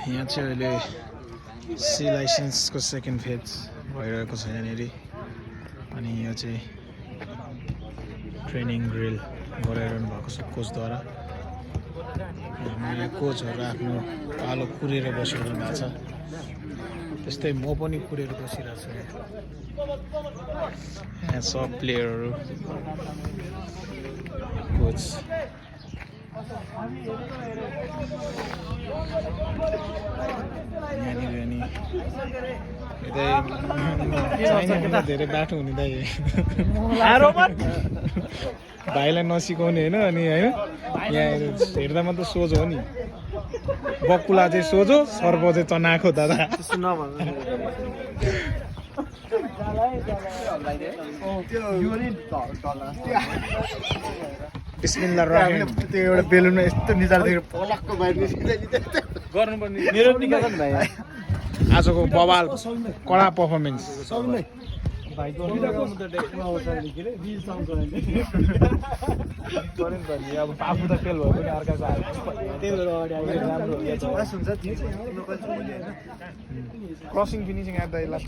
यहाँ चाहिँ अहिले सी लाइसेन्सको सेकेन्ड फेज भइरहेको छ यहाँनिर अनि यो चाहिँ ट्रेनिङ ड्रिल गराइरहनु भएको छ कोचद्वारा यहाँ कोचहरू आफ्नो पालो कुरेर बसिरहनु भएको छ त्यस्तै म पनि कुरेर बसिरहेको छु यहाँ सब प्लेयरहरू कोच यहाँनिर अनि यतै धेरै बाटो हुने दाइ भाइलाई नसिकाउने होइन अनि होइन यहाँ हेर्दा मात्र सोझो हो नि बकुला चाहिँ सोझो सर्प चाहिँ चनाखो दादा बिस्मिल्लाह रहमान त्यो एउटा बेलुनमा यस्तो निचाल्दै पलक्क बाहिर गर्नुपर्ने मेरो निकाल्छ नि भाइ आजको बवाल कडा पर्फर्मेन्स अब आफू त फेल भयो पनि अर्काको crossing finishing at the last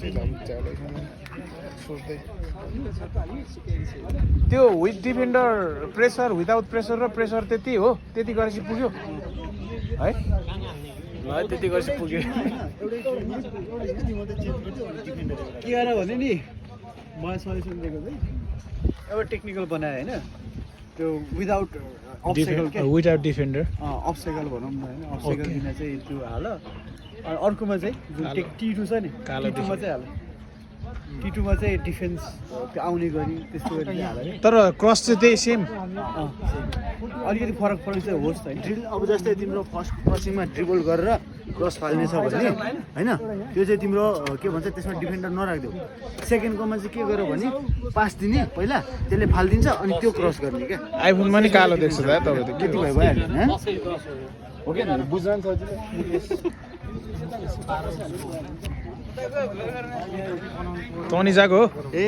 सोच्दै त्यो with defender pressure without pressure र प्रेसर त्यति हो त्यति गरेपछि पुग्यो है त्यति गरेपछि पुग्यो के गरेर भने नि मलाई सजेसन दिएको चाहिँ एउटा टेक्निकल बनायो होइन त्यो विदाउट अब्स्टेकल के विदाउट डिफेन्डर अब्स्टेकल भनौँ न होइन अब्स्टेकल दिन चाहिँ त्यो हाल अर्कोमा चाहिँ जुन T2 छ नि T2मा चाहिँ हाल T2मा चाहिँ डिफेन्स आउने गरी त्यस्तो गरी हाल तर क्रस चाहिँ त्यही सेम अलिकति फरक चाहिँ होस् त ड्रिल अब जस्तै तिम्रो फर्स्ट क्रसिङमा ड्रिबल गरेर क्रस फाल्ने छ भने होइन त्यो चाहिँ तिम्रो के भन्छ त्यसमा डिफेन्डर नराखिदेऊ सेकेन्डकोमा चाहिँ के गर्यो भने पास दिने पहिला त्यसले फालिदिन्छ अनि त्यो क्रस गर्ने क्या आइफोनमा नि कालो देख्छ त तपाईँ त के भइहाल्यो होइन हो कि बुझ्न तनी जाको ए